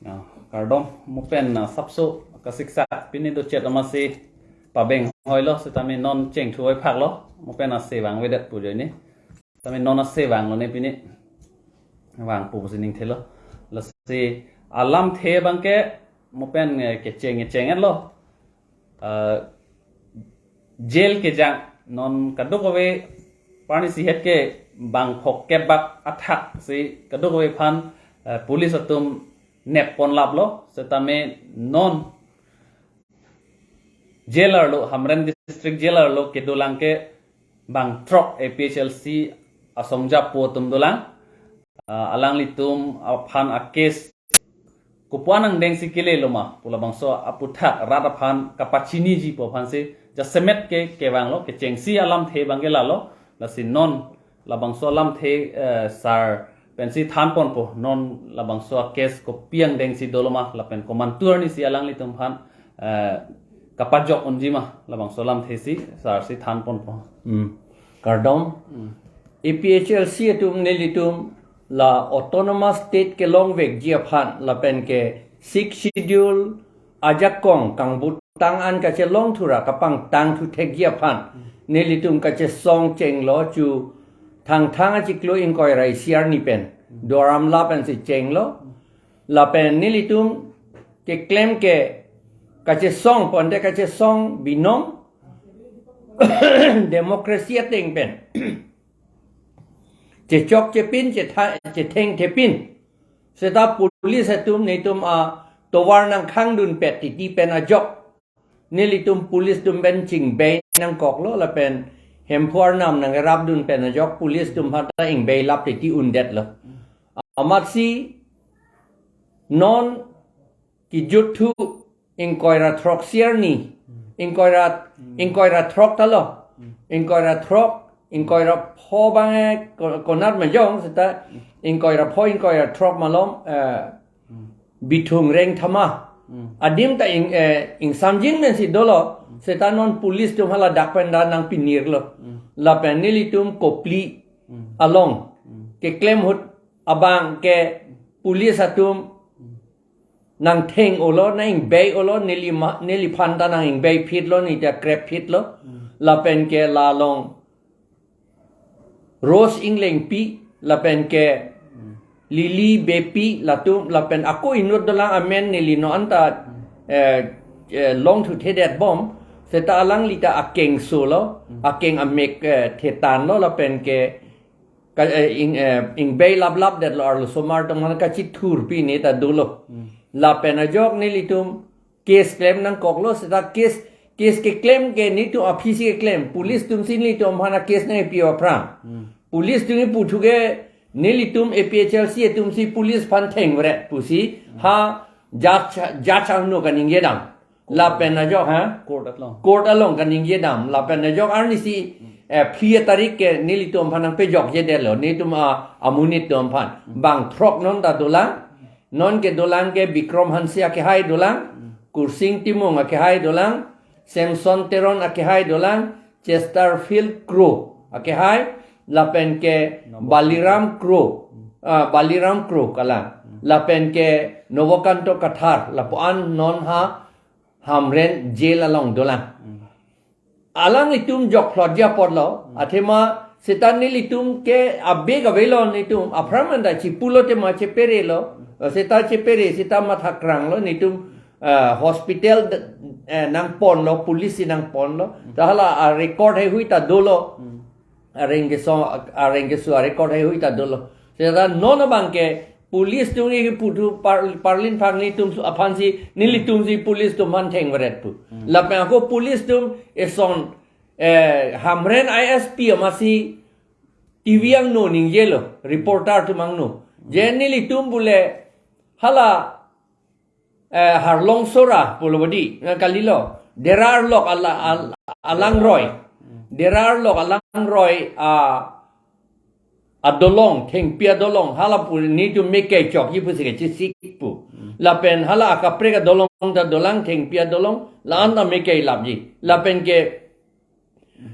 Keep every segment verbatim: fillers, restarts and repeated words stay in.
Ah, kardom, mo pen, ah, sapso kasiksak pini do chet amatsi pabeng hoilo, setame non chengthu oi phaklo, mo pen ase vangvedet pu ajoine. Setame non ase vanglo ne pini. Vangpo pusi ning thelo. Lasi alamthe abangke mo pen, eh, kecheng kecheng lo. Eh, jail kejang non kadokave parni sihet ke bang phok kebak athak si kadokave aphan, eh, police atum nep pon laplo, setame non jail arlo, Hamren District Jail arlo kedolang ke bang throk A P H L C asong japo atum dolang. Ah, alanglitum aphan a case kopuan angdeng si kele loma pu labangso aputhak rat aphan kapachiniji pu aphan si jasemet ke kevanglo, kechengsi alamthe abangke lalo. Lasi non labangso alamthe, eh, sar pensi than ponpo, non labangso a case kopi angdeng si doloma lapen komantu arni si alanglitum aphan, eh, kapajok unjima, labangso alamthe si sar si than ponpo. Hmm. Kardom. Hmm. A P H L C atum nelitum la autonomous state kelongvekji aphan lapen ke Sixth Schedule ajakong kangbutang an kachelong thura kapangtang thuthekji aphan nelitum kachesong chenglo chu Thangthang achiklo ingkoi ra isi arni pen Duar Amla pensi chenglo. Lapen nelitum keklem ke kachesong ponte kachesong binom democracy ateng pen chechok chepin, chetha-, chethengthepin. Seta police atum netum atovar nangkhangdunpet titi pen ajok nelitum police atum pen chingbei nangkoklo lapen Hemphu arnam nangrapdun pen ajok police atum aphan ta ingbei lap titi undetlo. Amatsi non kijut thu ingkoi ra throksi arni, ingkoi ra, ingkoi ra throk ta lo, ingkoi ra throk, ingkoi ra pho abangke ko-, konat majong seta ingkoi ra pho, ingkoi ra throk malom, eh, Bithung Rengthama. Hmm. Adim ta ing, eh, ingsamjin pensi dolo, seta non police atum hala dak pen da nangpinirlo. Hmm. Lapen nelitum Kopili Hmm. along Hmm. keklem ahut abangke police atum nangtheng-olo, nang-ingbei-olo, neli ma-, neliphan ta nang-ingbei phitlo, neli ta krep phitlo. Hmm. Lapen ke la along Rose Englengpi, lapen ke Hmm. Lily Beypi, latum, lapen ako inut dolang amen neli non anta, Hmm. eh, eh, longthuthedet bom, seta alangli ta akeng solo, Hmm. akeng amek, eh, thetanlo, lapen ke ka, eh, ing, eh, ingbei laplapdetlo, arlosomar atum aphan kachithurpi ne ta dolo. Hmm. Lapen ajok nelitum case klem nangkoklo, seta case, case keklem ke netum aphi si keklem, police atum si netum aphan a case nangpi aphrang. Hmm. Police atum kipu thu ke nelitum A P H L C atum si police aphan thengvret pusi, Hmm. ha judge, judge angno kaningjedam. Lapen ajok, ha? Court along. Court along kaningjedam. Lapen ajok arnisi, eh, phli tarik ke nelitum aphan nangpejokjedetlo. Netum a, amonit atum aphan. Bang throk non ta dolang. Non kedolang ke Bikram Hanse akehai dolang. Kursing Timung akehai dolang. Samson Teron akehai dolang. Chesterfield Kro akehai. Lapen ke Baliram Kro. Ah, Baliram Kro kalang. Lapen ke Novokanto Kathar. Lapu-an non ha Hamren jail along dolang. Hmm. Alanglitum jokphlotji apotlo, Hmm. athema seta nelitum ke abeg avelo netum, aphrang anta chipulo tema cheperelo, Hmm. seta chepere, seta mathakranglo netum, eh, hospital d-, eh, nangponlo, police si nangponlo, Hmm. ta hala a record heihui ta dolo. Hmm. Areng keso, areng keso a record heihui ta dolo. Seta non abangke police atum kipu thu par-, parlin phang netum su aphan si, nelitum si police atum aphan thengvret pu. Hmm. Lapen ako police atum eson, eh, Hamren I S P amatsi T V angno ningjelo, reporter atum angno. Je nelitum bule hala eh, Harlong Sora pulo bodi, eh, kalilo. Dera arlok ala-, al-, alangroi. Dera arlok alangroi, ah, adolong, thengpi adolong, hala pu netum mekei chokji pusi kachesik pu. Lapen hala akaprek adolong ta dolang, thengpi adolong, la-an ta mekei lapji. Lapen ke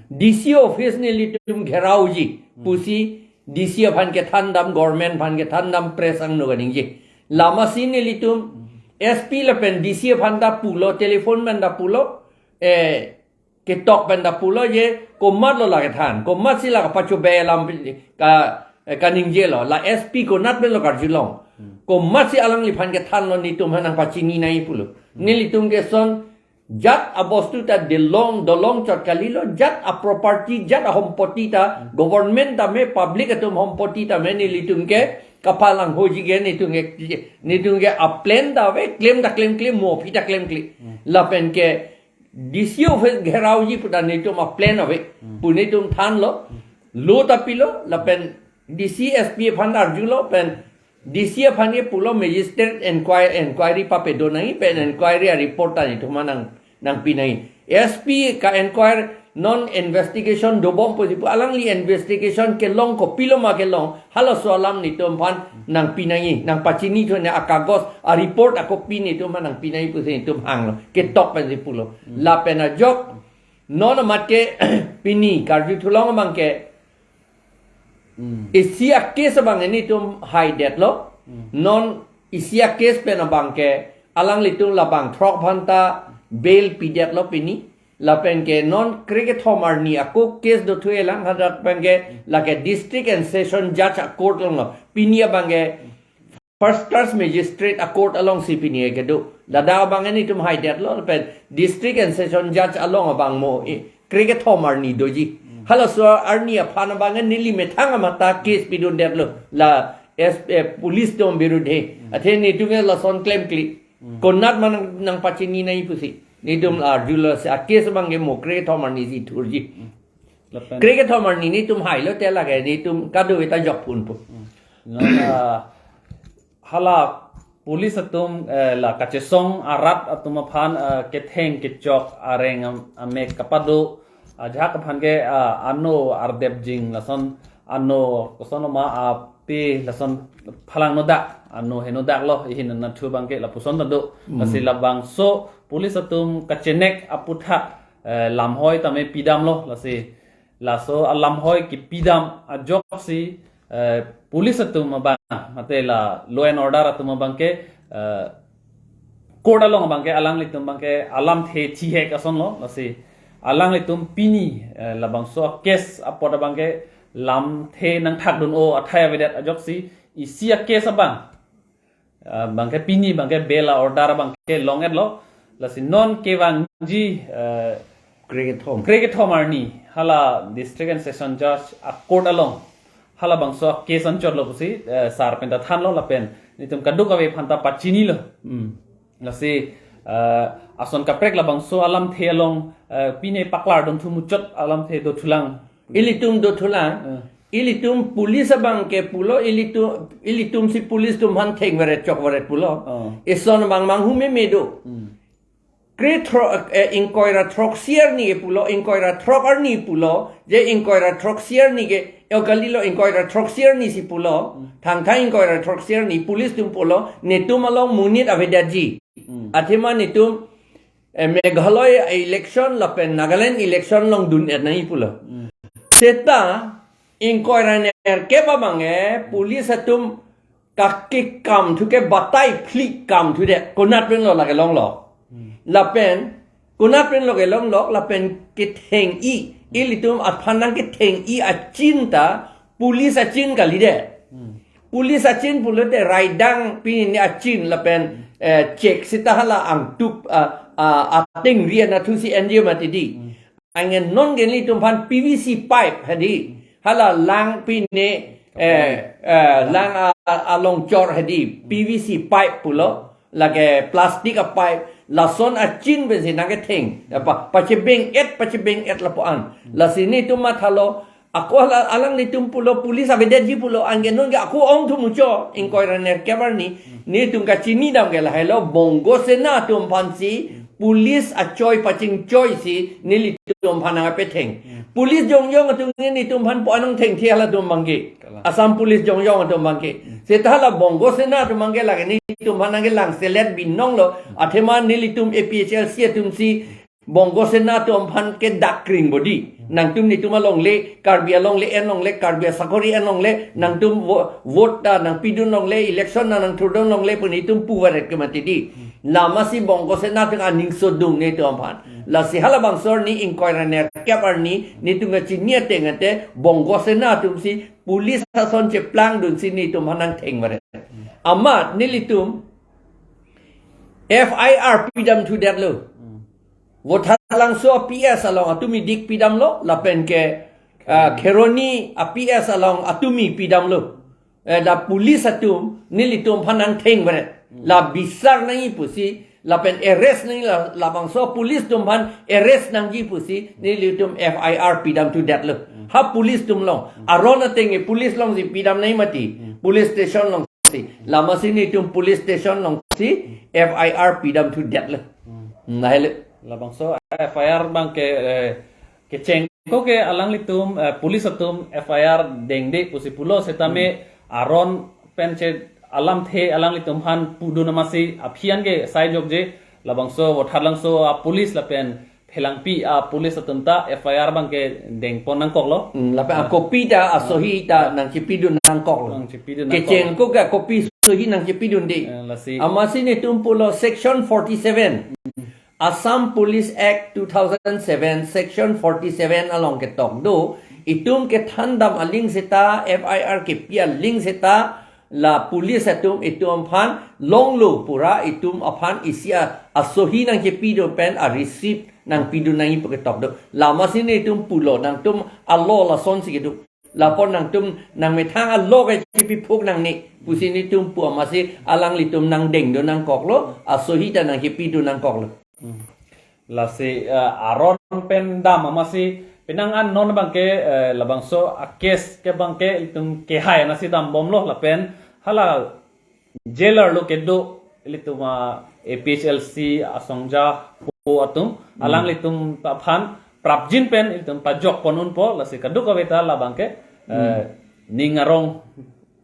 D C office nelitum gherauji, Hmm. pusi D C aphan kethandam, government aphan kethandam, press angno kaningje. Lama si nelitum S P lapen D C aphan ta pulo, telephone pen ta pulo, eh, ketok pen ta pulo je, komatlo la kethan, komatsi la kapachobe alam pi-, ka, eh, kaningjelo, la S P konat penlo karjulong. Komatsi alangliphan kethanlo, netum aphan nangpachini nangji pulo. Nelitum ke son jat abostu ta dolong, dolong chot kalilo, jat aproperty, jat ahompoti ta, government tame, public atum hompoti tame, nelitum ke kapalanghoji ke, netum ke, netum ke aplan ta ave, klem ta klemkle, mo aphi ta klemkle. Lapen ke D C office gherauji pu ta netum aplan ave, pu netum thanlo, lo ta pilo, lapen D C S P aphan arjulo, pen D C aphan ke pulo magistrate inquiry, inquiry papedo nangji, pen inquiry areport ta netum aphan nang, nangpi nangji. S P ka inquire non investigation dobom pusi pu, alangli investigation kelong kopilo ma kelong, halaso alam netum aphan nangpi nangji, nangpachini thone akagos, areport akopi netum aphan nangpi nangji pusi netum hanglo, ketok pensi pulo. Lapen ajok, non amat ke pini karju thulong abang ke, isi a-case abang netum haidetlo. Non isi a-case pen abang ke alanglitum labang throk aphan ta bail pidetlo pini. Lapen ke non krekethom arni ako case dothulang, hadak pen ke lake district and session judge a-court alonglo. Pini abang ke first class magistrate a-court alongsi pini kedo. Ladak abang netum haidetlo, lapen district and session judge along abang mo, eh, krekethom arni doji. Halaso arni aphan abang neli methang amat ta case pidundetlo, la S, eh, police atum birudhe. Athe netum ke lason klemkle. Konat ma nang, nangpachini nangji pusi netum arjulo, si a-case abang ke mo krekethom arni si thurji. Lapen krekethom arni netum hailo te lake netum kadokave ta jokpon po. Non, ah, hala police atum, eh, la kachesong arat atum aphan, eh, ketheng kechok areng am-, amek kapado ajahak aphan ke, ah, ano ardepjing lason ano koson ma ape lason phalangnodak, ano henodaklo, ihin nathu abang ke lapuson ta do. Lasi labangso police atum kachenek aputhak, eh, lamhoi tame pidamlo, lasi laso alamhoi kepidam ajoksi, eh, police atum abang, mate la law and order atum abang ke, eh, court along abang ke alanglitum abang ke alamthe thihek asonlo, lasi alanglitum pini, eh, labangso case apot abang ke lamthe nangthakdun-o athai avedet ajoksi isi a-case abang, ah, abang ke pini abang ke bail a-order abang ke long-etlo. Lasi non kevangji, eh, krekethom, krekethom arni hala district and session judge a-court along halabangso case anchotlo pusi, eh, sar pen ta thanlo, lapen netum kadokave aphan ta pachinilo. Lasi, eh, ason kaprek labangso alamthe along, eh, pine paklardun thu muchot alamthe dothulang. Ilitum dothulang. Eh. Ilitum police abang ke pulo, ilitum, ilitum si police atum aphan thengveret chokveret pulo. Oh. Eson abang manghumeme do. Hmm. Kre thro-, eh, ingkoi ra throksi arni ke pulo, ingkoi ra throk arni pulo, je ingkoi ra throksi arni ke, yo kalilo ingkoi ra throksi arni si pulo, hmm, thangthang ingkoi ra throksi arni, police atum pulo, netum along monit avedetji. Hmm. Athema netum, eh, Meghalaya election lapen Nagaland election along dun-et nangji pulo. Hmm. Seta ingkoi ra nerkep abang ke police atum kake kam thu ke batai phli kam thu de, konat penlo lake longlo. Hmm. Lapen konat penlo ke longlo, lapen ketheng-i, ilitum aphan nangketheng-i achin ta police achin kali de. Hmm. Police achin pulote raidang pini achin lapen, eh, check seta hala angtup, ah, ah, ateng rian athu si N G O mati di. Hmm. Anke non ke nelitum aphan P V C pipe hedi. Hala lang pine, eh, eh, lang a, a, along chor hedi. P V C pipe pulo. Lake plastic a-pipe. Lason achin pensi nangketheng. Pa, pachebeng-et, pachebeng-et lapu-an. Lasi netum mathalo. Ako hala alanglitum pulo police avedetji pulo. Anke non ke ako ong thu muchot. Ingkoi ra nerkep arni. Netum kachinidam ke lahailo. Bongo Sena atum aphansi police achoi pachingchoi si nelitum aphan nangpetheng. Hmm. Police jongjong atum nelitum aphan po-an nangthengthe halatum abang ke. Kalang. Assam Police jongjong atum abang ke. Hmm. Seta hala Bongo Sena atum abang ke lake nelitum aphan nangkelangselet binonglo. Hmm. Athema nelitum A P H L C atum si Bongo Sena atum aphan ke dak kring bodi. Nangtum netum alongle, Karbi alongle, en longle, Karbi asakori en longle, nangtum vo-, vote ta nangpidun longle, election ta nangthurdun longle pu netum puvaret ke mati di. Lama si Bongo Sena atum aning sodung netum aphan. Lasi halabangso arni ingkoi ra nerkep arni, netum kachini ateng ate, Bongo Sena atum si police ason cheplangdun si netum aphan nangthengvaret. Amat nelitum F I R pidamthudetlo. Vothatlangso P S along atum idik pidamlo, lapen ke, ah, Kheroni a P S along atum ipidamlo. Eh, la police atum nelitum aphan nangthengvaret. La bisar nangji pusi, lapen arrest nangji la, labangso police atum aphan arrest nangji pusi, nelitum F I R pidamthudetlo. Ha police atum along, aron ateng ke police along si pidam nangji mati. Police station along si. Lama si netum police station along si F I R pidamthudetlo. Hmm. Nahele. Labangso F I R abang ke, eh, kecheng ako ke alanglitum, eh, police atum F I R dengde pusi pulo setame aron pen che alamthe alanglitum aphan pudun amatsi aphi an ke sai jokje labangso vothatlangso a police lapen phelangpi a police atum ta F I R abang ke dengpon nangkoklo. Hmm, lapen a copy ta, asohi ta nangchepidun nangkoklo. Nangchepidun nangkok. Kecheng ako ke copy sohi nangchepidunde. Eh, lasi. Amatsi netum pulo section forty-seven. Assam Police Act two thousand seven, section forty-seven along ketok do. Itum kethandam aling seta, F I R kepi aling seta, la police atum itum aphan longlo pura itum aphan isi a, asohi nangchepidun pen a receipt nangpidun nangji pu ketok do. Lama si netum pulo nangtum alo lason si kedo. Lapon nangtum nangmethang alo ke chepiphuk nangne pusi netum pu amatsi alanglitum nangdengdun nangkoklo, asohi ta nangchepidun nangkoklo. Hmm. Lasi, eh, aron pen dam amatsi penang an non abang ke, eh, labangso a case ke abang ke itum kehai anatsi dambomlo lapen hala jailer lo kedo ilitum a APHLC asongja po atum alanglitum aphan prapjin pen ilitum pajokpon unpo lasi kadokave ta labang ke, eh, ning arong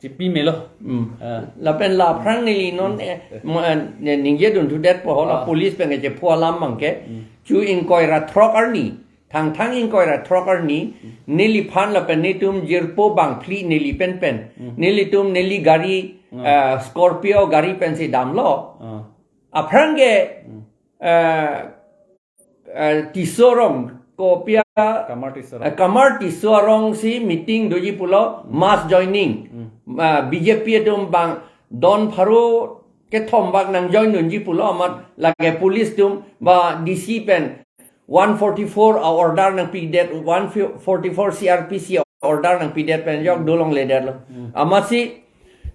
chipi melo. Hmm. Eh. Lapen la aphrang neli non, eh, mo-, eh, ne-, ningjedunthudet po ho la police pen kechepho alam abang ke. Hmm. Chu ingkoi ra throk arni. Thangthang ingkoi ra throk arni, neliphan lapen netum jirpo bangphli neli penpen. Hmm. Nelitum neli gari, ah, Scorpio gari pensi damlo. Ah. Aphrang ke, ah, ah, Tisso arong, kopi a, Kamar Tisso arong. Ah, Kamar Tisso arong si meeting doji pulo, mass joining. Hmm. Ah, BJP atum bang don pharo kethom bak nangjoindunji pulo amat lake police atum ba DC pen one forty-four a order nangpidet, one forty-four CrPC a order nangpidet pen jok dolongledetlo. Hmm. Amatsi,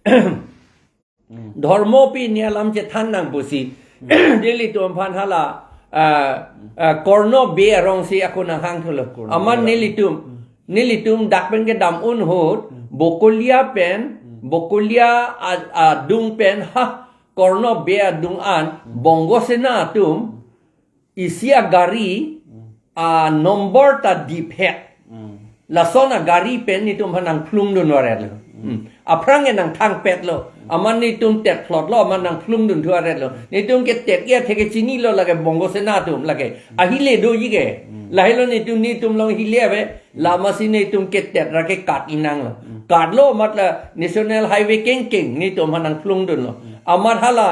hmm, dhormo pi ni alam chethan nang pusi. Hmm. Nelitum aphan hala, ah, ah, Korno Bey arong si ako nanghangthulo. Korno Bey arong. Amat nelitum, hmm, nelitum dak pen kedam un ahut, hmm, Bokolia pen, hmm, Bokolia a-, adung pen ha, Korno Bey adung an, hmm, Bongo Sena atum, isi agari, hmm, a number ta diphet. Hmm. Lason agari pen netum aphan nangphlungdunvaretlo. Hmm. Hmm. Aphrang ke nangthangpetlo. Hmm. Amat netum tetphlotlo, amat nangphlungdunthuvaretlo. Netum ketet ya theke chinilo lake Bongo Sena atum lake. Hmm. Ahile doji ke. Hmm. Lahelo netum netum along hile ave. Hmm. Lama si netum ketet ra kekat inanglo. Hmm. Katlo amat la National Highway kengkeng netum aphan nangphlungdunlo. Hmm. Amat hala,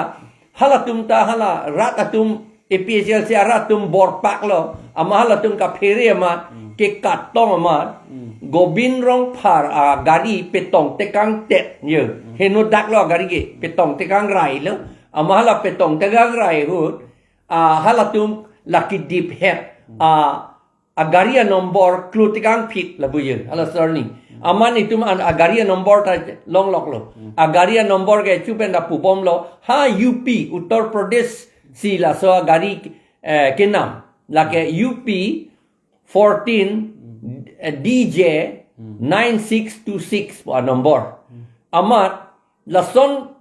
halatum ta hala rat atum APHLC arat atum borpaklo, amat halatum kaphere amat, hmm, kekattong amat, hmm, Gobin Rongphar agari petong tekangtet, ye. Hmm. Henodaklo agari ke, petong tekangrailo, amat hala petong tekangrai ahut, ah, halatum lake diphet, hmm, ah, agari a number klo tekangphit lapu ye, hala sarni. Amat netum an agari a number ta longloklo. Hmm. Agari a number ke chu pen ta pubomlo. Ha UP, Uttar Pradesh si laso agari, eh, kenam. Lake UP fourteen, eh, D J nine six two six pu a number. Hmm. Amat lason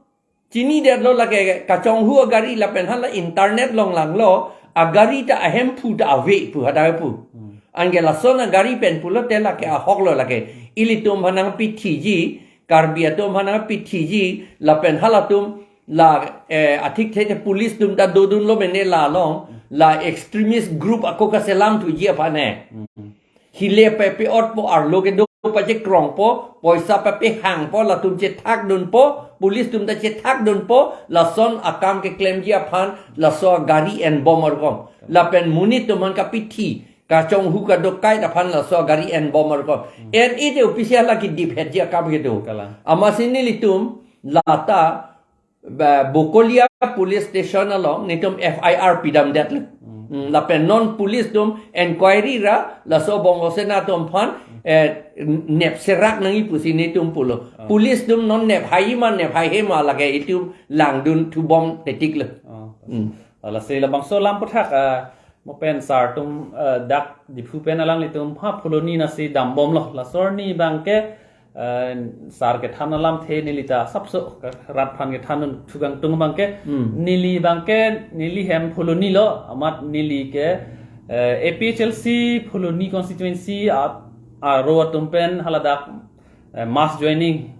chinidetlo lake kachonghu agari lapen hala internet along langlo, agari ta ahemphu ta ave pu hadak pu. Hmm. Anke lason agari pen pulote lake ahoklo lake. Ilitum aphan nangpithiji, Karbi atum aphan nangpithiji, lapen halatum la, eh, athikthe police atum ta dodunlo mene la along, la extremist group ako kaselamthuji aphan he. Hmm. hile pape-otpo, arlo kedo pachekrongpo, poisa papehangpo, latum chethakdunpo, police atum ta chethakdunpo, lason akam keklemji aphan laso gari enbom arkom. Lapen monit atum aphan kapithi, kachonghu kadokave aphan laso gari enbom arkom. En-e te official lake diphetji akam kedo. Kalang. Amatsi nelitum lata ba, Bokolia Police Station along netum F I R pidamdetlo. Hmm. Hmm, lapen non police atum inquiry ra laso Bongo Sena atum aphan, eh, nepserak nangji pusi netum pulo. Ah. Police atum non nephai ma nephaihe ma lake itum langdun thubom tetiklo. Ah. Hmm. Lasi labangso alam aputhak, ah, mo pen sar atum, ah, dak Diphu pen alanglitum ha Phuloni nasi dambomlo. Laso arni abangke, eh, sar kethan alamthe neli ta sapso rat aphan kethan thugang tung abangke. Hmm. Neli abangke neli hem Phuloni lo, amat neli ke, eh, A P H L C Phuloni constituency a, aro atum pen haladak, eh, mass joining,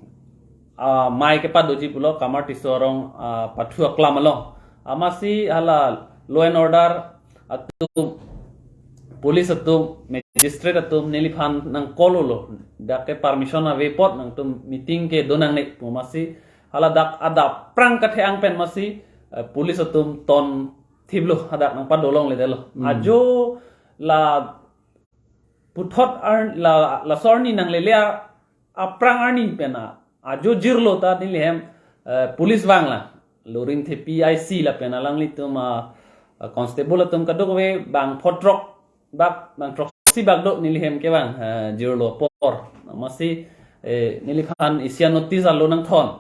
ah, amei kepadoji pulo Kamar Tisso arong, ah, pathu aklam along. Amatsi hala law and order atum, police atum, magistrate atum neliphan nang call lo. Dak ke permission ave apot nangtum meeting kedo nangne pu amatsi haladak adap aphrang kathe-ang pen amatsi, eh, police atum ton thiplo, hadak nangpadolongledetlo. Hmm. Ajo la puthot ar-, la, laso arni nanglele a-, aphrang arni pen a, ajo jirlo ta neli hem, eh, police vanglo. Loringthepi I C lapen alanglitum, ah, ah, constable atum kadokave bang photrok bak, bang throksi bak do neli hem kevang, eh, jirlo apor. Amatsi, eh, neliphan isi a-notice arlo nangthon.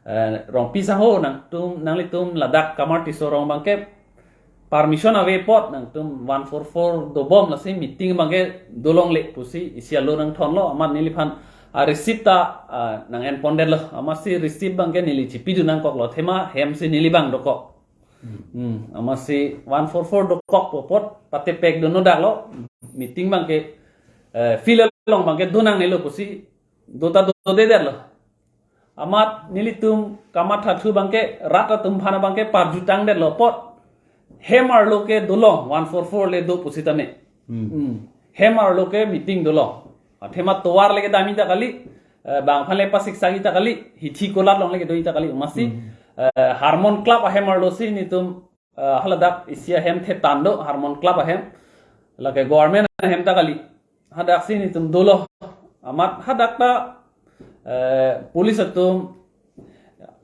Eh, Rongpi sangho nangtum, nanglitum ladak Kamar Tisso arong abangke permission ave apot nangtum one four four dobom, lasi meeting abangke dolongle pusi isi arlo nangthonlo, amat neliphan a-receipt ta, ah, nang-enpondetlo, amatsi receipt abangke neli chipidun nangkoklo, athema hemsi neli abang dokok. Hmm. Hmm, amatsi one four four dokokpo apot patepekdunno daklo, meeting abangke, eh, field along abangke do nangnelo pusi do ta dodedetlo. Amat nelitum kamathathu abangke rat atum aphan abangke parjutangdetlo apot hem arlo ke dolong one four four le do pusitame. Hmm. Hmm. Hem arlo ke meeting dolong. Athema tovar le kedamji ta kali, eh, bang aphan le pasiksaji ta kali, hithi kolat along le kedoji ta kali, amatsi, hmm, eh, Harmon Club ahem arlosi netum, eh, haladak isi ahem thetan do, Harmon Club ahem. Lake government ahem ta kali. Hadaksi netum dolo. Amat hadak ta, eh, police atum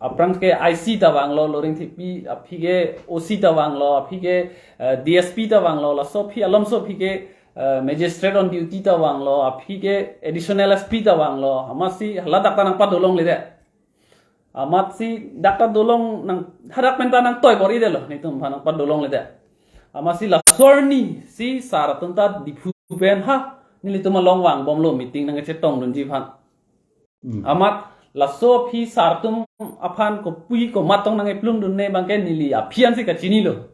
aphrang ke I C ta vanglo, Loringthepi aphi ke O C ta vanglo, aphi ke, eh, D S P ta vanglo, laso aphi alomso aphi ke, eh, magistrate on duty ta vanglo, aphi ke additional S P ta vanglo, amatsi haladak ta nangpadolongledet. Amatsi dak ta dolong nang, hadak pen ta nangtoibor-idetlo, netum aphan nangpadolongledet. Amatsi laso arnisi sar atum ta Diphu pen ha nelitum along vangbomlo, meeting nangkachetongdunji aphan. Hmm. Amat laso aphi sar atum aphan kopi komat tong nangkeplungdunne abangke neli aphi ansi kachinilo.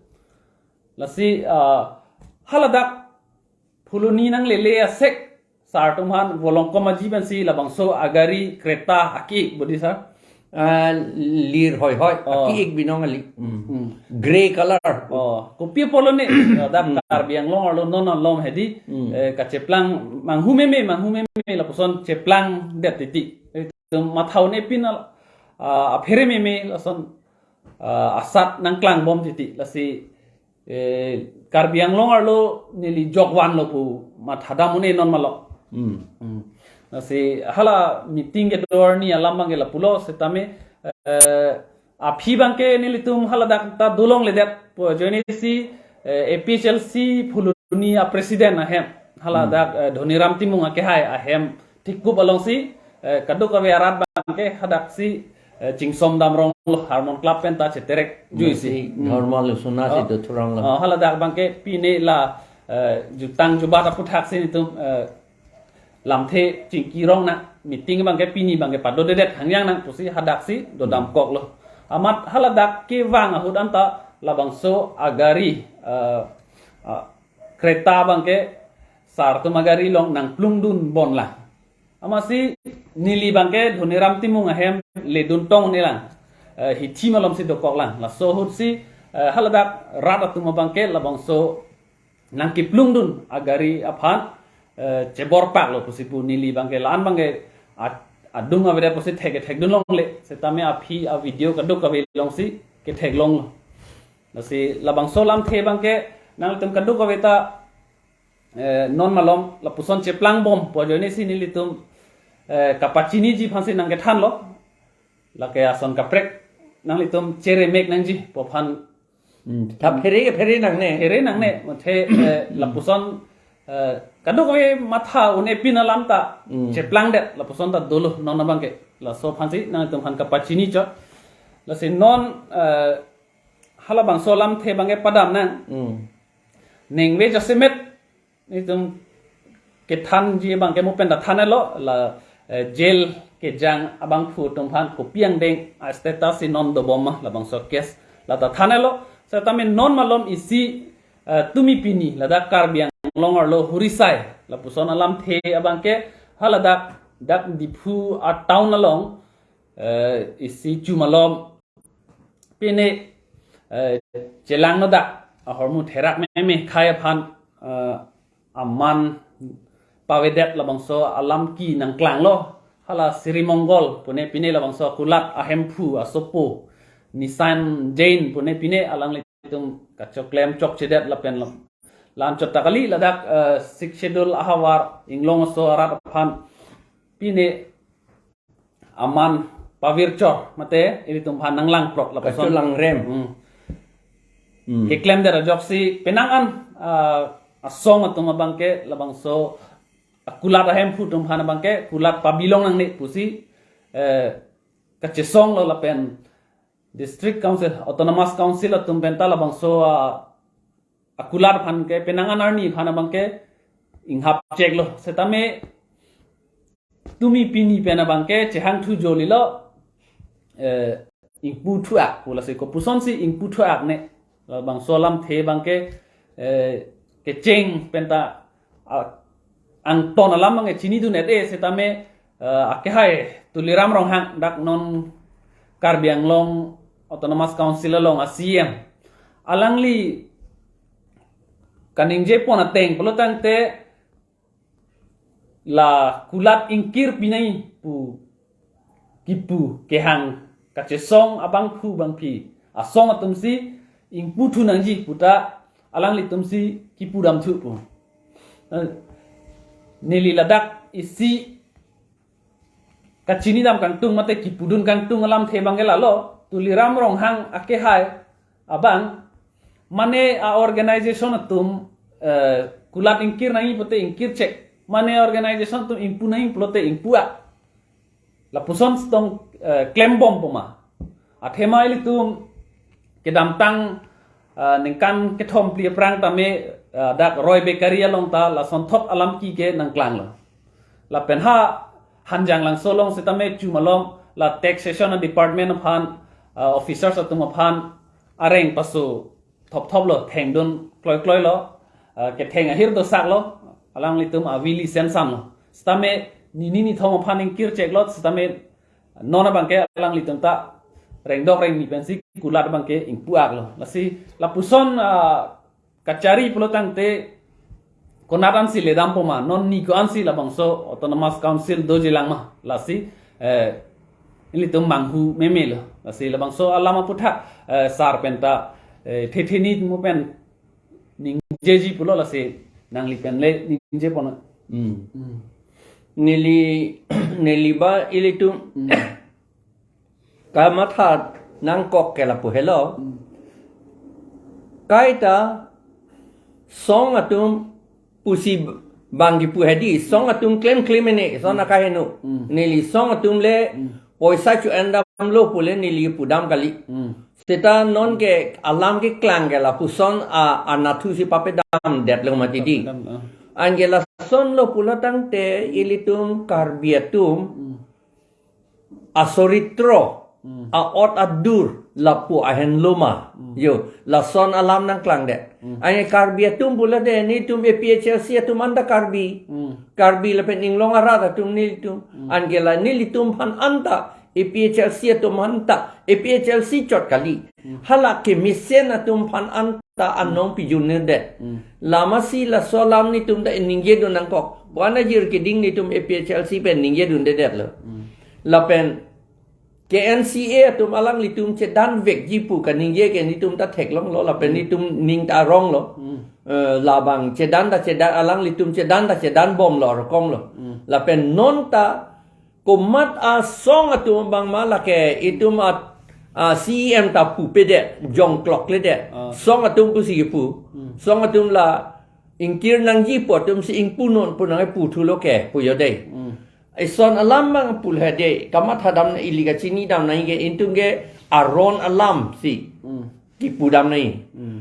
Lasi, ah, haladak Phuloni nanglele asek sar atum aphan volongkom aji pensi labangso agari Creta aki bodi sar. Ah, lir hoi hoi, oh, aki-ik binong kali. Hmm. Hmm. Grey color. Oh, kopi apotlo ne, dak, hmm, Karbi Anglong arlo non alom hedi, hmm, eh, kacheplang manghu meme, manghu meme lapuson cheplangdet titi. Itu matha un-e pin al-, ah, aphere meme lason, ah, asat nangklangbom titi. Lasi, eh, Karbi Anglong arlo neli jokvanlo pu mathadam un-e non malok. Hmm. Hmm. Lasi hala meeting kedo arni alam abangke lapulo setame, eh, aphi abangke nelitum haladak ta dolongledet pu ajoinesi, eh, A P H L C Phuloni a-president ahem, haladak, hmm, eh, Dhoniram Timung akehai ahem thikup alongsi, eh, kadokave arat abangke hadaksi, eh, chingsomdamronglo, Harmon Club pen ta cheterek juisi. Nasi, hmm, dhormo lusuna si, oh, dothuronglo. Oh, haladak abangke pine la, eh, jutang jubat aputhaksi netum, eh, lamthe chingkirong nang, meeting abangke pini abangke padodedet hangyang nang pusi hadaksi dodamkoklo. Amat haladak kevang ahut anta labangso agari, eh, ah, Creta abangke sar atum agari along nangplungdunbomlang. Amatsi neli abangke Dhoniram Timung ahem ledun tong un-elang. Eh, hithi malomsi dokoklang. Laso ahutsi, eh, haladak rat atum abangke labangso nangkeplungdun agari aphan eh, chebor pak lo pusi pu neli abangke la-an abangke a- adung avedet pusi thek thekdun longle. Setame aphi a-video kadokave alongsi ketheklong lo. Lasi labangso alamthe abangke nanglitum kadokave ta, eh, non malom lapuson cheplang bom pu ajoine si nelitum, eh, kapachiniji aphansi nangkethan lo. Lake ason kaprek nanglitum cheremek nangji pu aphan. Hmm, ta phere ke phere nangne. Phere nangne, muthe, eh, lapuson, eh, kadokave matha un-e pin alam ta, hmm, cheplangdet, lapuson ta dolo non abangke. Laso aphansi nanglitum aphan kapachini chot. Lasi non, eh, halabangso alamthe abangke padam nang. Hmm. Ningve jasemet nelitum kethanji abangke mo pen ta thanlo, la, eh, jail kejang abangphu atum aphan kopi angdeng a-status si non dobom ma labangso case la ta thanlo. Setame non malom isi, eh, tumi pini ladak Karbi Anglong arlo Hurisai lapuson alamthe abangke haladak dak Diphu a-town along, eh, isi chu malom pine, eh, chelangno dak ahormu therak meme khei aphan, eh, aman pavedet labangso alam ke nangklanglo. Hala Sri Mongol pune pine labangso akulat ahemphu asopo Nisan Jain pune pine alanglitum kachoklem chokchedet lapen lam. Lan chot ta kali ladak, eh, Sixth Schedule ahavar inglong aso arat aphan pine aman pavirchor mate ilitum aphan nanglang prok lapuson. Kacholangrem. Hmm. Hmm. Keklemdet ajoksi penang an, ah, asong atum abangke labangso akulat ahemphu atum aphan abangke kulat pabilong nangne pusi, eh, kachesong lo lapen District Council, Autonomous Council atum pen ta labangso, ah, akulat aphan ke penang an arni aphan abangke inghap cheklo. Setame tumi pini pen abangke chehang thu jolilo, eh, ingpu thuak pu lasi kopuson si ingpu thuak ne. Labangso alamthe abangke, eh, kecheng pen ta, ah, angton alam abangke chinidun-et-e setame, eh, akehai Tuliram Ronghang dak non Karbi Anglong Autonomous Council along a-C E M. Alangli kaningjepon ateng pulo tangte la kulat ingkir pinai pu kipu kehang kachesong abangphu bangphi asong atum si ingpu thu nangji pu ta alanglitum si kipu dam thu pu. Eh, neli ladak isi kachinidam kangtung mate kipudun kangtung alamthe abangke lalo, Tuliram Ronghang akehai abang, mane a-organization atum, eh, kulat ingkir nangji pute ingkir chek, mane organization atum ingpu nangji pulote ingpu-ak. Lapuson sitong, eh, klembom poma. Athema ilitum kedamtang, ah, ningkan kethom phli aphrang tame, ah, dak Roy Bakery along ta lasonthot alam ke ke nangklanglo. Lapen ha Hanjanglangso along sitame chu malom la taxation department aphan, ah, officers atum aphan areng paso thopthoplo, thengdun kloikloilo, ah, ketheng ahir dosaklo, alanglitum avili sensamlo. Sitame nini nithom aphan ingkir cheklo, sitame non abangke alanglitum ta rengdok rengni pensi kulat abangke ingpu-aklo. Lasi lapuson, ah, kachari pulo tangte konat ansi ledam poma, non ni ko-ansi labangso Autonomous Council dojilang ma. Lasi, eh, ilitum manghu memelo. Lasi labangso alam aputhak, eh, sar pen ta, eh, thetheni mo pen ningjeji pulo lasi nangli pen le ningjepon. Hmm. Hmm. Neli, neli ba ilitum Hmm. kamatha nangkok ke lapu helo. Hmm. Kaita song atum pusi bang kipu hedi, song atum klemkle mene, song Hmm. akaheno. Hmm. Neli song atum le Hmm. poisa chu-endamlo pule neli pudam kali. Hmm. Seta non ke alam keklang ke lapuson a, anatthu si papedamdetlo mati di. Papedam, ah. Anke lasonlo pulo tangte ilitum Karbi atum Hmm. asoritro, Hmm. a-ot adur lapu ahenlo ma. Hmm. Yo, lason alam nangklangdet. Hmm. Anke Karbi atum pulote nelitum A P H L C atum anta Karbi. Hmm. Karbi lapen inglong arat atum nelitum. Hmm. Anke la nelitum aphan anta APHLC atum aphan ta, APHLC chot kali. Hmm. Hala kemesen atum aphan anta anong pijun-edet. Hmm. Lasi laso alam netum ta ningje dun nangkok. Ko-an ajir keding netum APHLC pen ningje dundedet lo. Hmm. Lapen KNCA atum alanglitum chedan vekji pu kaningje ke netum ta theklonglo, lapen Hmm. netum ning ta aronglo. Hmm. Eh, labang chedan ta chedan, alanglitum chedan ta chedan bomlo, rokomlo. Hmm. Lapen non ta komat asong atum abang ma lake itum at, ah, CEM ta pupedet, jongklokledet. Ah. Song atum pusi kipu. Hmm. Song atum la ingkir nangji pu atum si ingpunon pu nangpu thulo ke pu jo dei. Hmm. Ison alam abang pu le dei, kamatha dam nang ili kachini dam nang ke, itum ke aron alam si Hmm. kipu dam nang. Hmm.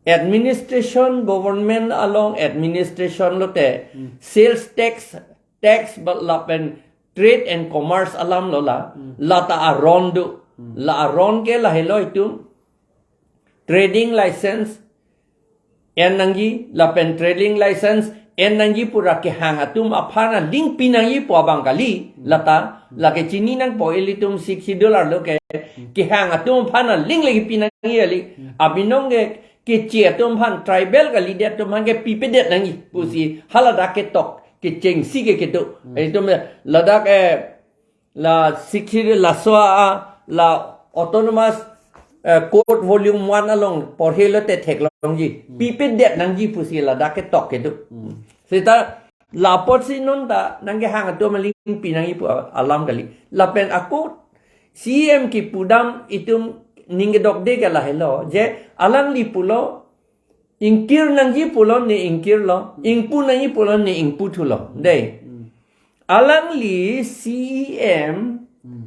Administration, government along administration lote, Hmm. sales tax, tax ba lapen trade and commerce alam lo la, Hmm. la ta aron do. Hmm. La aron ke lahelo itum trading license en nangji, lapen trading license en nangji pura kehang atum aphan aling pi nangji pu abang kali, Hmm. la ta, lake chini nangpo ilitum Sixth Schedule arlo ke, Hmm. kehang atum aphan aling lagi pi nangji kali. Hmm. Abinong ke keche atum aphan, tribal kalidet atum aphan ke pipedet nangji pusi, Hmm. haladak ketok, kechengsi ke kedo. Hmm. Itum ladak, eh, la Sixth Schedule, laso a, la autonomous, eh, code volume one along porhe lote theklongji. Hmm. Pipedet nangji pusi ladak ketok kedo. Hmm. Seta lapotsi non ta nangkehang atum aling pi nangji pu alam kali. Lapen ako CEM kipu dam itum ning kedokde ke lahelo. Je alangli pulo, ingkir nangji pulo ne ingkirlo, ingpu nangji pulo ne ingpu thulo. Dei. Hmm. Alangli CEM, Hmm.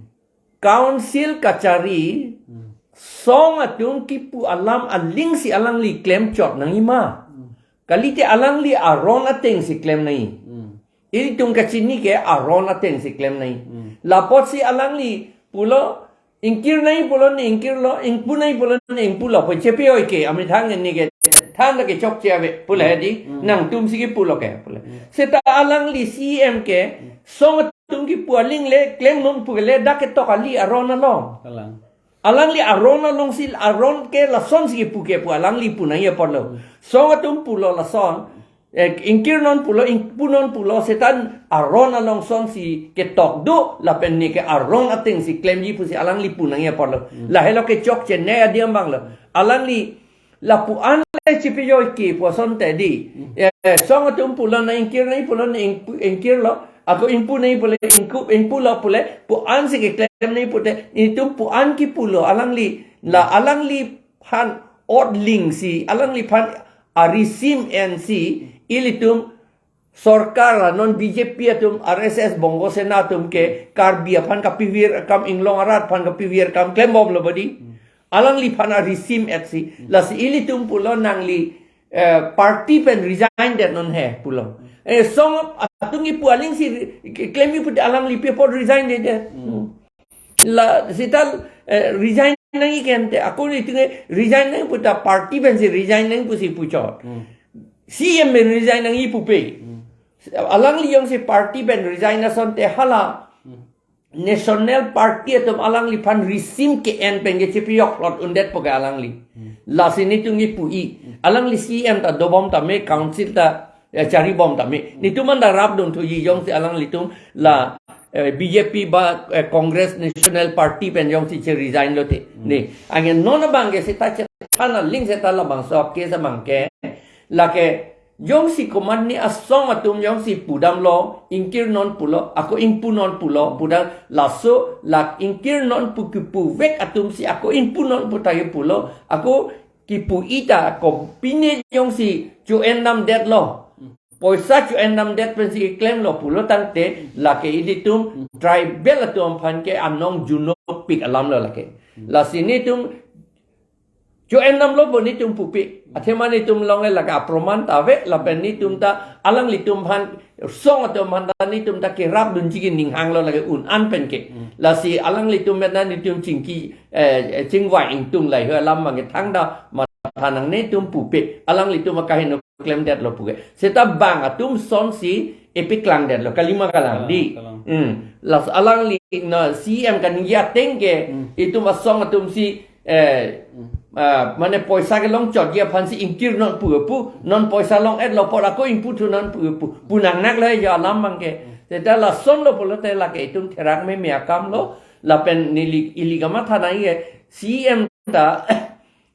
council kachari, Hmm. song atum kipu alam aling si alangli klem chot nangji ma. Hmm. Kalite alangli aron ateng si klem nangji. Hmm. Ilitum kachini ke aron ateng si klem nangji. Hmm. Lapotsi alangli pulo, ingkir nangji pulo ne ingkirlo, ingpu nangji pulo ne ingpulo, pu chepi oi ke, amethang ne ke, than ke chokche ave, pu le dei, Hmm. nangtum si kipulo ke, pu le. Hmm. Seta alangli CEM ke, Hmm. song atum kipu aling le, klemnon pu ke le, dak ketok kali aron along. Kalang. Alangli aron along si, aron ke lason si kipu ke pu alangli pu nangji apotlo. Hmm. Song atum pulo lason, eh, ingkirnon pulo, ingpunon pulo, seta aron along son si ketok do, lapen ne ke aron ateng si klemji pusi alangli pu nangji apotlo. Hmm. Lahelo ke chokche ne adiam abang lo. Alangli lapu an le chepi jo ke pu asonte dei. Hmm. Eh, song atum pulo na ingkir nangji pulo na ingpu, ingkirlo. Ako ingpu nangji pulo ingku, ingpulo pu le. Pu an si keklem nangji pute. Itum pu an kipulo alangli. La alangli aphan ot ling si, alangli aphan arisim en si, ilitum sorkar la non BJP atum, RSS, Bongo Sena atum ke Karbi aphan kapivir akam, Inglong arat aphan kapivir akam klembomlo bodi. Hmm. Alangli aphan arisim et si. Hmm. Lasi ilitum pulo nangli, eh, party pen resign det non he pulo. Hmm. Eh, song atum kipu aling si klemji pute alangli pi apot resign dedet. Hmm. Hmm. La seta, eh, resign nangji kente, ako itum ke resign nangji puta party pen si resign nangji pusi puchot. Hmm. CEM pen resign nangji pupe. Hmm. Alangli jongsi party pen resign asonte hala. Hmm. National Party atum alangliphan risim ke-en pen ke chepi-ok lot undet po ke alangli. Hmm. Lasi netum kipu-i. Hmm. Alangli CEM ta dobom tame, council ta, eh, charibom tame. Hmm. Netum anta rapdun thuji jongsi alanglitum la, eh, BJP ba, eh, Congress National Party pen jongsi che-resign lote. Hmm. Ne, anke non abang ke seta chethan aling seta labangso case abang ke. Lake jongsi komatne asong atum jongsi pudamlo, ingkirnon pulo, ako ingpunon pulo, pudam laso la ingkirnon pu kipuvek atum si ako ingpunon pu ta kipulo, ako kipu-i ta ako pine jongsi cho-en namdetlo. Poisa cho-en namdet pensi klemlo pulo tangte, lake ilitum tribal atum aphan ke anong junopik alam lo lake. Lasi netum cho-en namlo bo netum pupe. Athema netum along le lake aproman ta ave, lapen netum ta alanglitum aphan, song atum aphan ta netum ta kerapdunji ke ning hanglo lake un-an pen ke. Hmm. Lasi alanglitum pen ta netum chingki, eh, chingvai ingtung lahei alam abang ke thangta matha nangne, netum pupe. Alanglitum akaheno klemdetlo pu ke. Seta bang atum son si epik klangdetlo, kalima kalang, kalang, di. Kalang. Hmm. Laso alangli na C E M kaningje ateng ke, hmm, itum asong atum si, eh, hmm, ah, mane poisa kelong chotji aphan si ingkir non pu pu, non poisa long-etlo apot ako ingpu thu non pu pu, pu nang nak le ya alam abang ke. Hmm. Seta lasonlo pulote lake itum therak meme akam lo, lapen neli ili kamatha nangji ke C E M ta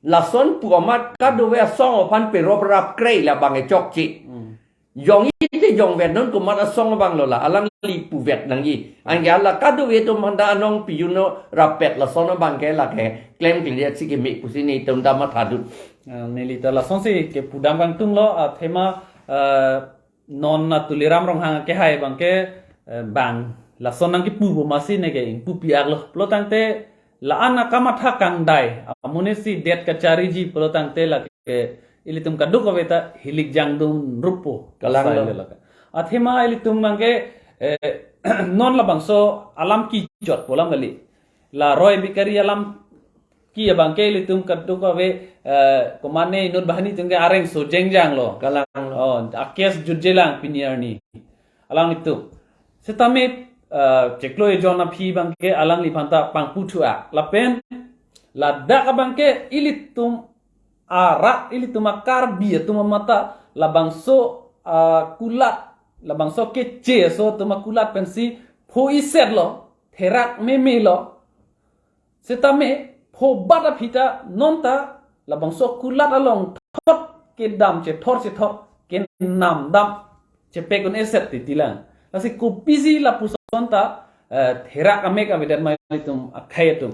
lason pu amat kadokave asong aphan perop rap krei labang e chokche. Hmm. Jongsi te jongvet non komat asong abang lo la, alangli puvet nangji. Anke hala kadokave atum aphanta anong piyun no rappet lason abang ke lake klemkledet si keme pusi nelitum ta mathadun. Ah, neli ta lasonsi kepudam kangtung lo, athema, eh, non na Tuliram Ronghang kehai abang ke, eh, bang lason nangkipu pu amatsi neke ingpupi aklo. Pulo tangte la-an akamatha kangdai amonit si det kachariji pulo tangte lake ilitum kadokave ta hilik jangdun rupo. Kalang lo. Sai le lake. Athema ilitum abang ke, eh, non labangso alam kejut pu alam kali. La Roy Bakery alam ke abang ke ilitum kadokave, eh, komane inut banghini atum ke areng so jengjang lo. Kalang lo. Oh, a-case jutjelang pini arni. Alanglitum. Setame, eh, chiklo ejon aphi abang ke alangliphanta pangpu thu-a. Lapen ladak abang ke ilitum arat, ilitum a-Karbi atum amat ta labangso, ah, kulat, labangso keche aso atum akulat pensi pho iset lo, therak meme lo. Setame phobat aphi ta non ta labangso kulat along thot kedam chethor chethor kenam dam chepek un-eset titi lang. Lasi kopisi lapuson ta, eh, therak amek avedet ma ilitum akhei atum.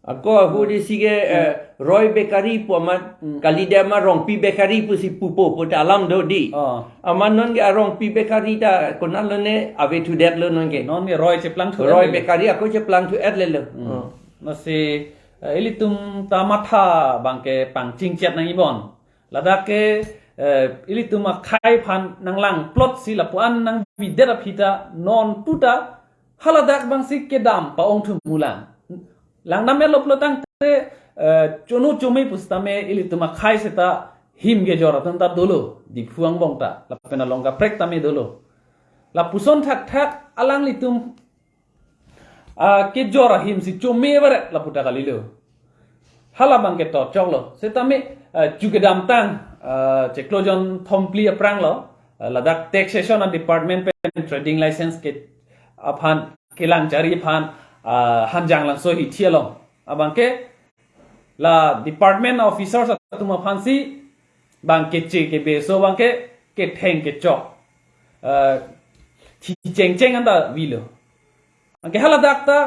Ako ahut isi ke, eh, Roy Bakery pu amat, hmm, kalidet ma Rongpi Bakery pusi pupo pu ta alam do di. Oh. Amat non ke a-Rongpi Bakery ta konatlo ne ave thudetlo non ke. Non ke Roy cheplang thu Roy le. Bakery ako cheplang thu-et lelo. Hmm. Oh. Lasi, eh, ilitum ta matha abang ke pangchingchet nangji bon. Ladak ke, eh, ilitum akhei aphan nanglangplot si lapu-an nangbidet aphi ta non puta haladak abang si kedam pa-ong thu mulang. Langdam-etlo pulo tangte, eh, chono chome pusitame ilitum akhei seta him kejor atum ta dolo, Diphu angbong ta, lapen along kaprek tame dolo. Lapuson thakthak alanglitum, ah, kejor ahim si chome baret lapu ta kalilo. Hala abang ke to choklo. Setame, ah, chu kedamtang, ah, chiklo jonthom phli aphrang lo, ah, ladak taxation a-department pen trading license ke aphan kelang chari aphan, ah, Hanjanglangso hithi along abang ke la department officers atum aphan si bang keche kebe aso abang ke ketheng kechok, ah, thi chengcheng anta avelo. Anke haladak ta,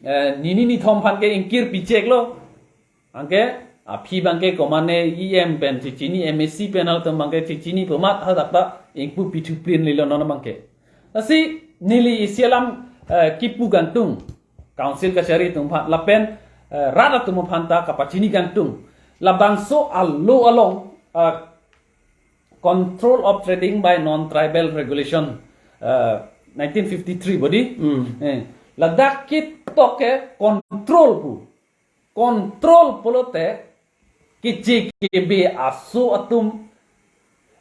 eh, nini nithom aphan ke ingkir picheklo. Anke aphi abang ke komane E M pen chechini, M A C pen halatum abang ke chechini pu amat haladak ta ingpupi thuplin lelo non abang ke. Lasi neli isi alam, eh, kipu kangtung Council kachari atum aphan lapen, eh, rat atum aphan ta kapachini kangtung. Labangso a-law along, eh, Control of Trading by Non-Tribal Regulation, eh, nineteen fifty-three bodi. Hmm. Eh, ladak ketok ke control pu. Control pulote keche kebe aso atum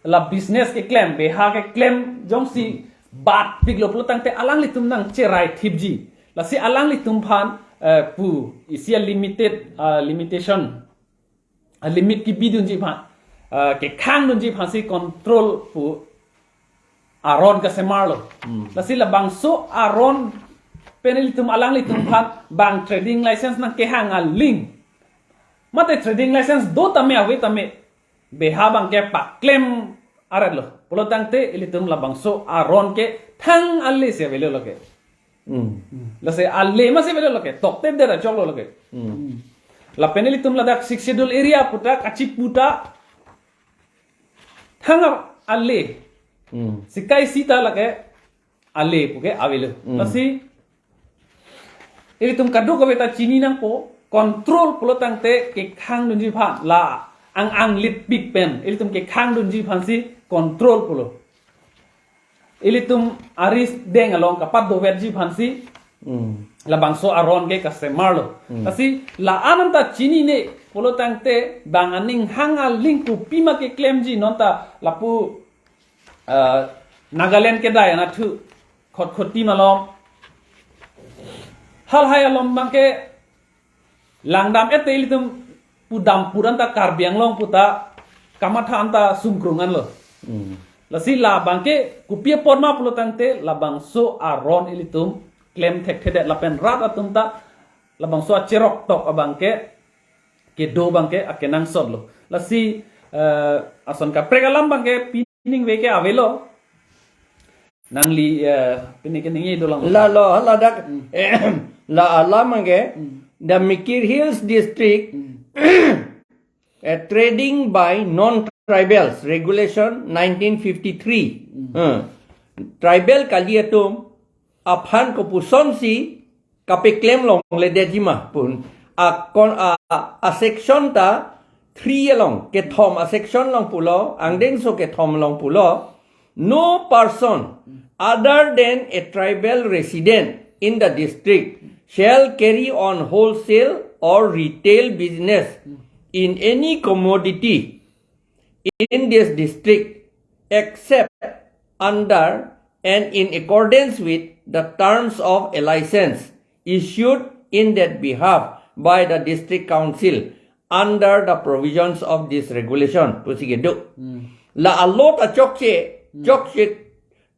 la business keklem, beha keklem jongsi batpiklo pulo tangte alanglitum nangcherai thipji. Lasi alanglitum aphan, eh, pu isi a-limited, ah, limitation, ah, limit kebidunji aphan, ah, kekhangdunji aphan si control pu aron kasemarlo. Hmm. Lasi labangso aron pen ilitum alanglitum aphan bang trading license nangkehang aling, mate trading license do tame ave tame beha abang ke paklem aretlo pulo tangte ilitum labangso aron ke thang ale si avelo lake. Hmm. Lasi ale masi avelo lake, tokte dera choklo lake. Hmm. Lapen ilitum ladak Sixth Schedule area pu ta kachipu ta thang ale. Hmm. Sikai sita lake ale puke avelo. Hmm. Lasi ilitum kadokave ta chini nangpo, control pulo tangte kekhangdunji aphan, la ang-ang litpik pen ilitum kekhangdunji aphan si control pulo. Ilitum arideng along kapat doverji aphan si, hmm, labangso aron ke kasemarlo. Hmm. Lasi la-an anta chinine pulo tangte bang aning hang aling kopima keklemji non ta lapu, ah, Nagaland kedai anatthu Khatkhati malom. Halahai alom abangke langdam-et te ilitum pudam puranta Karbi Anglong puta kamatha anta sungkrung anlo. Hmm. Lasi labangke kopi apot ma pulo tangte labangso aron ilitum klem thekthedet lapen rat atum ta labangso acheroktok abangke kedo abangke akenangsot lo. Lasi eh, ason kaprek alam abangke piningve ke avelo. Nangli eh, pini ke ningje dolang. Lalo, ladak, Hmm. La alam abangke, Hmm. the Mikir Hills District, Hmm. eh, trading by non-tribals, Regulation nineteen fifty-three. Hmm. Eh, tribal kali atum aphan kopusonsi kapeklem longledetji ma pu. Akon a, a, a section ta three along, kethom a section along pulo, angdengso kethom along pulo, no person other than a tribal resident in the district shall carry on wholesale or retail business in any commodity in this district except under and in accordance with the terms of a license issued in that behalf by the district council under the provisions of this regulation. Pusi kedo. Hmm. La alo ta chokche, Hmm. chokche,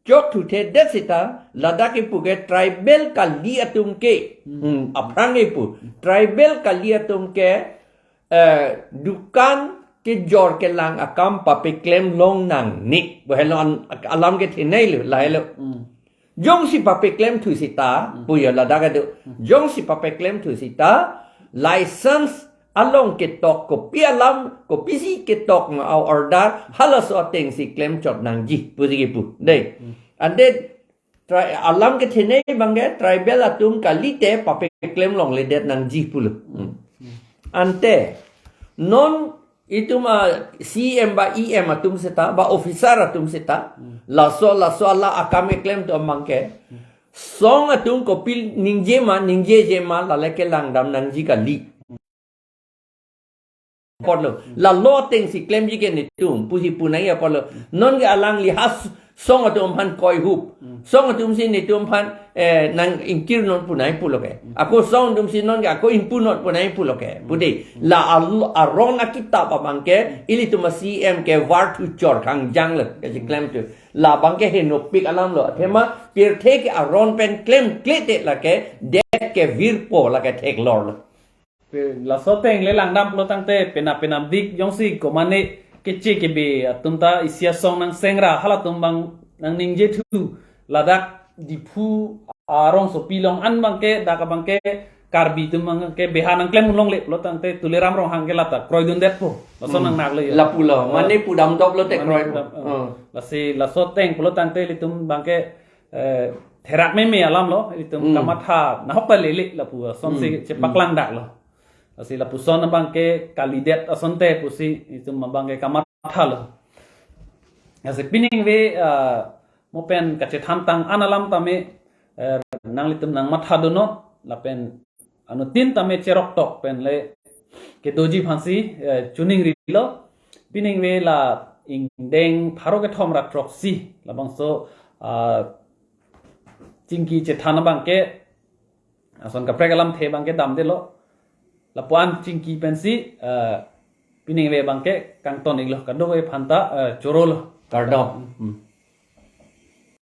chokthuthe det seta, ladak kipu ke tribal kali atum ke. Hmm. Hmm, aphrang kipu. Tribal kali atum ke, eh, dukan kejor kelang akam papeklem longnang ni. Bo helo an-, alam kethenei lo, lahelo. Hmm. Jongsi papeklemthu seta, Hmm. puyo ladak kedo. Hmm. Jongsi papeklemthu seta, license along ketok kopi alam, kopisi ketok ma a order, halaso atengsi klemchot nangji, pusi kipu. Dei. Hmm. Ante tri-, alam kethenei abangke tribal atum kalite papeklem longledet nangji pulo. Hmm. Hmm. Ante non itum a C M ba E M atum seta, ba officer atum seta, Hmm. laso, laso ala akam keklemtum abangke, Hmm. song atum kopi ningje ma, ningjeje ma, lale kelangdam nangji kali. Apotlo, lalo atengsi klemji ke netum, pusi punai apotlo. Non ke alangli ha s-, song atum aphan koihup. Hmm. Song atumsi netum aphan, eh, nang ingkir non punai pulo ke. Hmm. Ako song atumsi non ke ako ingpu non punai pulo ke. Hmm. Pu dei, la al-, aron akitap abangke, Hmm. ilitum a C M ke varthu chor kangjang lo, ke Hmm. klemthu. Labangke henopik alam lo. Athema pirthe ke aron pen klemkle te lake, det ke virpo lake theklor lo. Pe-, laso ateng le langdam pulo tangte penap penapdik jongsi komane keche kebe atum ta isi asong nangsengra halatum abang nangningjethu ladak Diphu arongsopi along an abangke dak abangke Karbi atum abangke beha nangklem longle pulo tangte Tuliram Ronghang ke lata kroidundetpo laso Hmm. nangnaklo yo. Lapulo, Oh. mane pudamdoplo te Mane kroi. pudam, oh. Oh. Lasi laso ateng pulo tangte ilitum abangke eh, therak meme alam lo, ilitum Hmm. kamatha nahok ta lele lapu asonsi Hmm. chepaklangdaklo. Lasi lapuson abangke kalidet asonte pusi itum abangke kamatha lo. Lasi piningve, ah, mo pen kachethan tang an alam tame, eh, nanglitum nangmatha donon, lapen anuttin tame cheroktok pen le kedoji aphansi, eh, chuning rilo. Piningve la ingdeng pharo kethom ra throksi labangso, ah, chingki chethan abangke ason kaprek alamthe abangke damdelo. Lapu-an chingki pensi, eh, piningve abangke kangton iklo, kadokave aphanta, eh, chorolo. Kardom. Hmm.